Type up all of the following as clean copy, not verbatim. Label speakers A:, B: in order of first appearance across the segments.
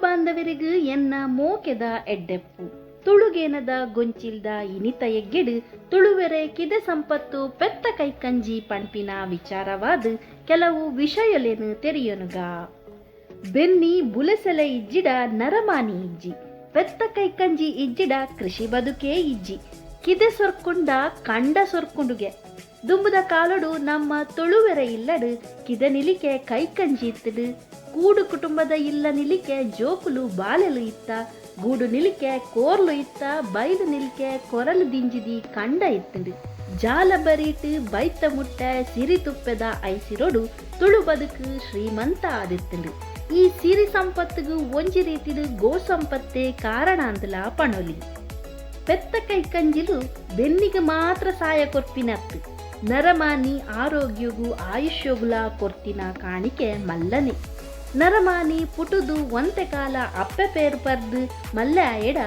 A: ಬಾಂಧವರಿಗ್ ಎನ್ನ ಮೋಕೆದ ಎಡ್ಡೆಪ್ಪು. ತುಳುಗೇನದ ಗೊಂಚಿಲ್ದ ಇನಿತ ಎಗ್ಗೆಡ್ ತುಳುವೆರೆ ಕಿದೆ ಸಂಪತ್ತು ಪೆತ್ತ ಕೈಕಂಜಿ ಪನ್ಪಿನ ವಿಚಾರವಾದ್ ಕೆಲವು ವಿಷಯೊಲೆನ್ ತೆರಿಯೊನುಗ. ಬೆನ್ನಿ ಬುಲೆಸೆಲೆ ಇಜ್ಜಿಡ ನರಮಾನಿ ಇಜ್ಜಿ. ಪೆತ್ತ ಕೈಕಂಜಿ ಇಜ್ಜಿಡ ಕೃಷಿ ಬದುಕೇ ಇಜ್ಜಿ. ಕಿದೆ ಸೊರ್ಕುಂಡ ಕಂಡ ಸೊರ್ಕುಂಡುಗೆ. ದುಂಬುದ ಕಾಲೊಡು ನಮ್ಮ ತುಳುವೆರೆ ಇಲ್ಲಡ್ ಕಿದೆ ನಿಲಿಕೆ ಕೈಕಂಜಿ ಇತ್ತ್ಂಡ್. ಕೂಡು ಕುಟುಂಬದ ಇಲ್ಲ ನಿಲಿಕೆ ಜೋಕುಲು ಬಾಲೆಲು ಇತ್ತ. ಗೂಡು ನಿಲಿಕೆ ಕೋರ್ಲು ಇತ್ತ. ಬೈಲ್ ನಿಲಿಕೆ ಕೊರಲು ದಿಂಜಿದಿ ಕಂಡ ಇತ್ತ್ಂಡ್. ಜಾಲ ಬರಿಟ್ ಬೈತ ಮುಟ್ಟೆ ಸಿರಿ ತುಪ್ಪೆದ ಐಸಿರೊಡು ತುಳು ಬದುಕು ಶ್ರೀಮಂತ ಆದಿತ್ತ್ಂಡ್. ಈ ಸಿರಿ ಸಂಪತ್ತ್ಗ್ ಒಂಜಿ ರೀತಿಡ್ ಗೋ ಸಂಪತ್ತೇ ಕಾರಣಾಂದ್ಲಾ ಪಣೊಲಿ. ಪೆತ್ತ ಕೈಕಂಜಿಲು ಬೆನ್ನಿಗ್ ಮಾತ್ರ ಸಾಯ ಕೊರ್ಪಿನತ್ತ್, ನರಮಾನಿ ಆರೋಗ್ಯೊಗು ಆಯುಷ್ಯೊಗುಲಾ ಕೊರ್ತಿನ ಕಾಣಿಕೆ ಮಲ್ಲನೆ. ನರಮಾನಿ ಪುಟುದು ಒಂತೆ ಕಾಲ ಅಪ್ಪೆ ಪೇರ್ ಪರ್ದ್ ಮಲ್ಲೆ ಆಯೆಡ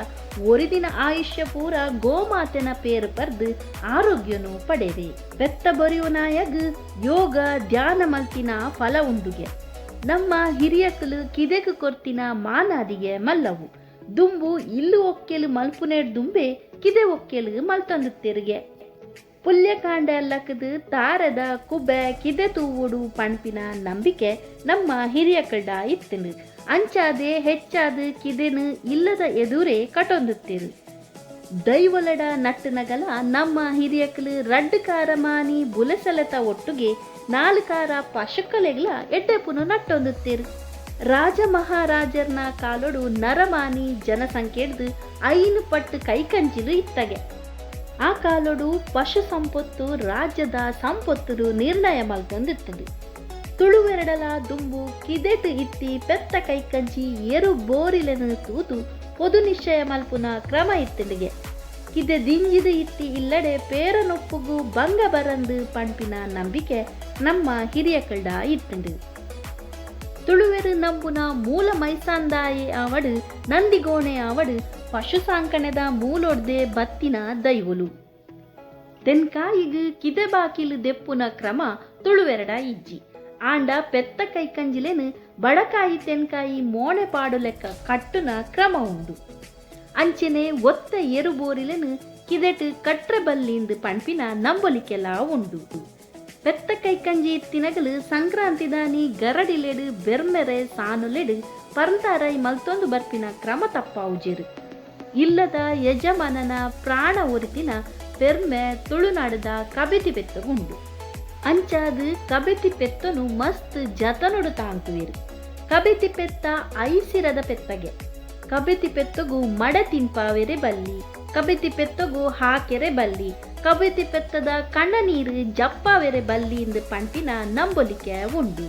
A: ಒರಿದಿನ ಆಯುಷ್ಯ ಪೂರ ಗೋಮಾತೆನ ಪೇರ್ ಪರ್ದ್ ಆರೋಗ್ಯೊನು ಪಡೆವೆ. ಪೆತ್ತ ಬೊರಿಯುನಾಯಗ್ ಯೋಗ, ಧ್ಯಾನ ಮಲ್ತಿನ ಫಲ ಉಂಡುಗೆ. ನಮ್ಮ ಹಿರಿಯಕುಲು ಕಿದೆಕ್ ಕೊರ್ತಿನ ಮಾನಾದಿಗೆ ಮಲ್ಲವು. ದುಂಬು ಇಲ್ಲ್ ಒಕ್ಕೆಲ್ ಮಲ್ಪುನೆಡ್ ದುಂಬೇ ಕಿದೆ ಒಕ್ಕೆಲ್ ಮಲ್ತೊಂದಿತ್ತೆರ್ಗೆ. ಪುಲ್ಯಕಾಂಡೆ ಲಕ್ದ್ ತಾರೆದ ಕುಬೆ ಕಿದೆ ತೂವೊಡು ಪನ್ಪಿನ ನಂಬಿಕೆ ನಮ್ಮ ಹಿರಿಯಕಲ್ಡ ಇತ್ತ್ಂಡ್. ಅಂಚಾದೇ ಹೆಚ್ಚಾದ್ ಕಿದೆನ್ ಇಲ್ಲದ ಎದುರೇ ಕಟೊಂದಿತ್ತೆರ್. ದೈವೊಲೆಡ ನಟ್ಟುನಗಲ ನಮ್ಮ ಹಿರಿಯಕ್ಲು ರಡ್ಡ್ ಕಾರ ಮಾನಿ ಬುಲೆಸಲೆತ ಒಟ್ಟುಗೆ ನಾಲ್ ಕಾರ ಪಶುಕ್ಕಲೆಗ್ಲ ಎಡ್ಡೆಪುನು ನಟ್ಟೊಂದಿತ್ತೆರ್. ರಾಜ ಮಹಾರಾಜೆರ್ನ ಕಾಲೊಡು ನರಮಾನಿ ಜನಸಂಖ್ಯೆಡ್ದ್ ಐನ್ ಪಟ್ಟ್ ಕೈಕಂಜಿಲು ಇತ್ತಗೆ. ಆ ಕಾಲೊಡು ಪಶು ಸಂಪೊತ್ತು ರಾಜ್ಯದ ಸಂಪೊತ್ತುನು ನಿರ್ಣಯ ಮಲ್ತೊಂದಿತ್ತ್ಂಡ್. ತುಳುವೆರೆಡಲ ದುಂಬು ಕಿದೆಟ್ ಇತ್ತಿ ಪೆತ್ತ ಕೈಕಂಜಿ ಎರು ಬೋರಿಲೆನ್ ತೂದು ಪೊದು ನಿಶ್ಚಯ ಮಲ್ಪುನ ಕ್ರಮ ಇತ್ತ್ಂಡ್ಗೆ. ಕಿದೆ ದಿಂಜಿದ್ ಇತ್ತಿ ಇಲ್ಲಡೆ ಪೇರನೊಪ್ಪುಗು ಬಂಗ ಬರಂದ್ ಪನ್ಪಿನ ನಂಬಿಕೆ ನಮ್ಮ ಹಿರಿಯಕಲ್ಡ ಇತ್ತ್ಂಡ್. ತುಳುವೆರ್ ನಂಬುನ ಮೂಲ ಮೈಸಂದಾಯೆ ಆವಡ್ ನಂದಿಗೋಣೆ ಆವಡ್ ಪಶು ಸಾಂಕಣೆದ ಮೂಲೊಡ್ದೇ ಬತ್ತಿನ ದೈವೊಲು. ತೆನ್ಕಾಯಿಗ್ ಕಿದೆ ಬಾಕಿಲ್ ದೆಪ್ಪುನ ಕ್ರಮ ತುಳುವೆರೆಡ ಇಜ್ಜಿ. ಆಂಡ ಪೆತ್ತ ಕೈಕಂಜಿಲೆನ್ ಬಡಕಾಯಿ ತೆನ್ಕಾಯಿ ಮೋಣೆ ಪಾಡುಲೆಕ್ಕ ಕಟ್ಟುನ ಕ್ರಮ ಉಂಡು. ಅಂಚೆನೆ ಒತ್ತ ಎರು ಬೋರಿಲೆನ್ ಕಿದೆಟ್ ಕಟ್ರೆ ಬಲ್ಲಿಂದ್ ಪನ್ಪಿನ ನಂಬೊಲಿಕೆಲಾ ಉಂಡು. ಪೆತ್ತ ಕೈಕಂಜಿ ಇತ್ತಿನಗಲು ಸಂಕ್ರಾಂತಿದಾನಿ ಗರಡಿಲೆಡ್ ಬೆರ್ಮೆರೆ ಸಾನೊಲೆಡ್ ಪರ್ಂತಾರೈ ಮಲ್ತೊಂದು ಬರ್ಪಿನ ಕ್ರಮ ತಪ್ಪಾವುಜೆರ್. ಇಲ್ಲದ ಯಜಮಾನನ ಪ್ರಾಣ ಒರಿತಿನ ಪೆರ್ಮೆ ತುಳುನಾಡುದ ಕಬೆತಿ ಪೆತ್ತೊಗುಂಡು. ಅಂಚಾದ್ ಕಬೆತಿ ಪೆತ್ತೊನು ಮಸ್ತ್ ಜತನೊಡು ತಾಂಕುವೆರ್. ಕಬೆತಿ ಪೆತ್ತ ಐಸಿರದ ಪೆತ್ತಗೆ. ಕಬೆತಿ ಪೆತ್ತೊಗು ಮಡೆ ತಿನ್ಪಾವೆರೆ ಬಲ್ಲಿ, ಕಬೆತಿ ಪೆತ್ತೊಗು ಹಾಕೆರೆ ಬಲ್ಲಿ, ಕಬೆತಿ ಪೆತ್ತದ ಕಣ್ಣನೀರ್ ಜಪ್ಪಾವೆರೆ ಬಲ್ಲಿಂದ್ ಪನ್ಪಿನ ನಂಬೊಲಿಕೆ ಉಂಡು.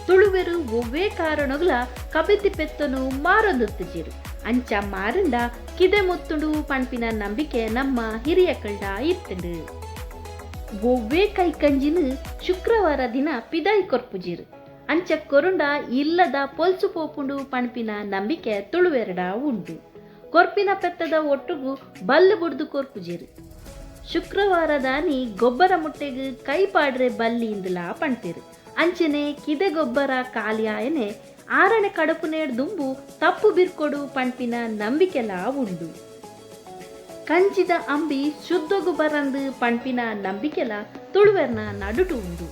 A: ತುಳುವೆರ್ ಒವ್ವೇ ಕಾರಣೊಗ್ಲಾ ಕಬೆತಿ ಪೆತ್ತೊನು ಮಾರೊಂದುತ್ತುಜೆರ್. ಅಂಚ ಮಾರುಂಡ ಕಿದೆ ಮುತ್ತುಂಡು ಪನ್ಪಿನ ನಂಬಿಕೆ ನಮ್ಮ ಹಿರಿಯಕಲ್ಡ ಇತ್ತ್ಂಡ್. ಒವ್ವೇ ಕೈಕಂಜಿನ್ ಶುಕ್ರವಾರ ದಿನ ಪಿದಾಯಿ ಕೊರ್ಪುಜೆರ್. ಅಂಚ ಕೊರುಂಡ ಇಲ್ಲದ ಪೊಲ್ಸು ಪೋಪುಂಡು ಪನ್ಪಿನ ನಂಬಿಕೆ ತುಳುವೆರ್ಡ ಉಂಡು. ಕೊರ್ಪಿನ ಪೆತ್ತದ ಒಟ್ಟುಗು ಬಲ್ಲ್ ಬುಡ್ದು ಕೊರ್ಪುಜೆರ್. ಶುಕ್ರವಾರದಾನಿ ಗೊಬ್ಬರ ಮುಟ್ಟೆಗ್ ಕೈ ಪಾಡ್ರೆ ಬಲ್ಲಿ ಇಂದ್ಲಾ ಪನ್ಪೆರ್. ಅಂಚೆನೆ ಕಿದೆ ಗೊಬ್ಬರ ಕಾಲಿ ಆಯನೆ ಆರಣೆ ಕಡಪುನೇಡ್ ದುಂಬು ತಪ್ಪು ಬಿರ್ಕೊಡು ಪನ್ಪಿನ ನಂಬಿಕೆಲಾ ಉಂಡು. ಕಂಜಿದ ಅಂಬಿ ಶುದ್ಧೊಗು ಬರಂದ್ ಪನ್ಪಿನ ನಂಬಿಕೆಲಾ ತುಳುವೆರ್ನ ನಡುಟು ಉಂಡು.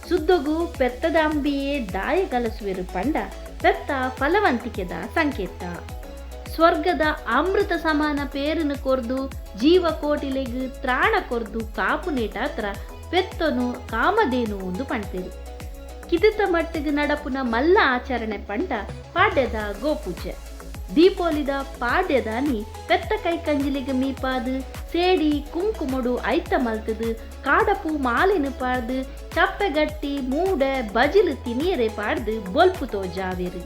A: ಸುದ್ದೊಗು ಪೆತ್ತದ ಅಂಬಿಯೇ ದಾಯೆ ಗಲಸುವೆರ್ ಪಂಡ ಪೆತ್ತ ಫಲವಂತಿಕೆದ ಸಂಕೇತ. ಸ್ವರ್ಗದ ಅಮೃತ ಸಮಾನ ಪೇರುನು ಕೊರ್ದು ಜೀವಕೋಟಿಲೆಗ್ ತ್ರಾಣ ಕೊರ್ದು ಕಾಪುನೇಟಾತ್ರ ಪೆತ್ತೊನು ಕಾಮಧೇನು ಉಂದು ಪನ್ಪೆರ್. ಕಿದೆತ ಮಟ್ಟಿಗ್ ನಡಪುನ ಮಲ್ಲ ಆಚರಣೆ ಪಂಡ ಪಾಡ್ಯದ ಗೋಪೂಜೆ. ದೀಪೋಲಿದ ಪಾಡ್ಯದಾನಿ ಪೆತ್ತ ಕೈಕಂಜಿಲೆಗ್ ಮೀಪಾದ್ ಸೇಡಿ ಕುಂಕುಮೊಡು ಐತ ಮಲ್ತ್ದ್ ಕಾಡಪೂ ಮಾಲೆನ್ ಪಾಡ್ದ್ ಚಪ್ಪೆಗಟ್ಟಿ ಮೂಡೆ ಬಜಿಲ್ ತಿನಿಯೆರೆ ಪಾಡ್ದ್ ಬೊಲ್ಪು ತೋಜಾವೆರ್.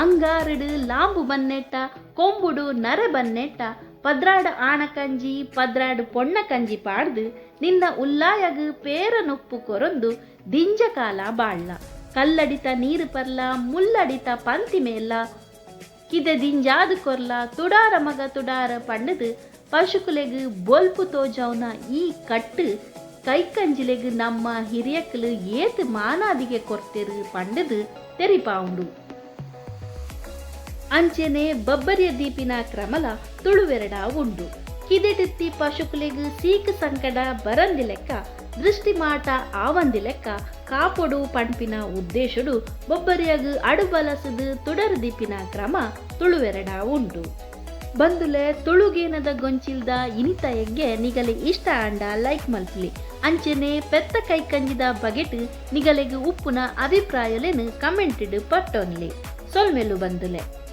A: ಅಂಗಾರಡ್ ಲಾಂಬು ಬನ್ನೆಟ್ಟ ಕೊಂಬುಡು ನರೆ ಬನ್ನೆಟ್ಟ 12 ಆಣಕಂಜಿ 12 ಪೊಣ್ಣಕಂಜಿ ಪಾಡ್ದ್ ನಿನ್ನ ಉಲ್ಲಾಯಗ್ ಪೇರ ನುಪ್ಪು ಕೊರೊಂದು ದಿಂಜ ಕಾಲ ಬಾಳ್ಲ. ಕಲ್ಲಡಿತ ನೀರ್ ಪರ್ಲ ಮುಲ್ಲಡಿತ ಪಂತಿ ಮೇಲ್ಲ ಕಿದೆ ದಿಂಜಾದ್ ಕೊರ್ಲ ತುಡಾರ ಮಗ ತುಡಾರ ಪಂಡುದ್ ಪಶುಕುಲೆಗ್ ಬೊಲ್ಪು ತೋಜಾವುನ ಈ ಕಟ್ಟ್ ಕೈಕಂಜಿಲೆಗ್ ನಮ್ಮ ಹಿರಿಯಕ್ಲು ಏತ್ ಮಾನಾದಿಗೆ ಕೊರ್ತೆರ್ ಪಂಡುದ್ ತೆರಿಪಾವುಂಡು. ಅಂಚೆನೆ ಬಬ್ಬರ್ಯ ದೀಪಿನ ಕ್ರಮಲ ತುಳುವೆರೆಡ ಉಂಡು. ಕಿದೆಟಿತ್ತಿ ಪಶುಕುಲೆಗ್ ಸೀಕ್ ಸಂಕಡ ಬರಂದಿಲೆಕ್ಕ, ದೃಷ್ಟಿ ಮಾಟ ಆವಂದಿಲೆಕ್ಕ ಕಾಪೊಡು ಪಣ್ಪಿನ ಉದ್ದೇಶೊಡು ಬೊಬ್ಬರ್ಯಗ್ ಅಡು ಬಲಸುದು ತುಡರ್ ದೀಪಿನ ಕ್ರಮ ತುಳುವೆರೆಡ ಉಂಡು. ಬಂದುಲೆ ತುಳುಗೇನದ ಗೊಂಚಿಲ್ದ ಇನಿತ ಎಗ್ಗೆ ನಿಗಲೆ ಇಷ್ಟ ಆಂಡ ಲೈಕ್ ಮಲ್ಪುಲೆ. ಅಂಚೆನೆ ಪೆತ್ತ ಕೈಕಂಜಿದ ಬಗೆಟ್ ನಿಗಲೆಗ್ ಉಪ್ಪುನ ಅಭಿಪ್ರಾಯೊಲೆನ್ ಕಮೆಂಟ್ ಡ್ ಪಟ್ಟೊನ್ಲೆ. ಸೊಲ್ಮೆಲು ಬಂದುಲೆ.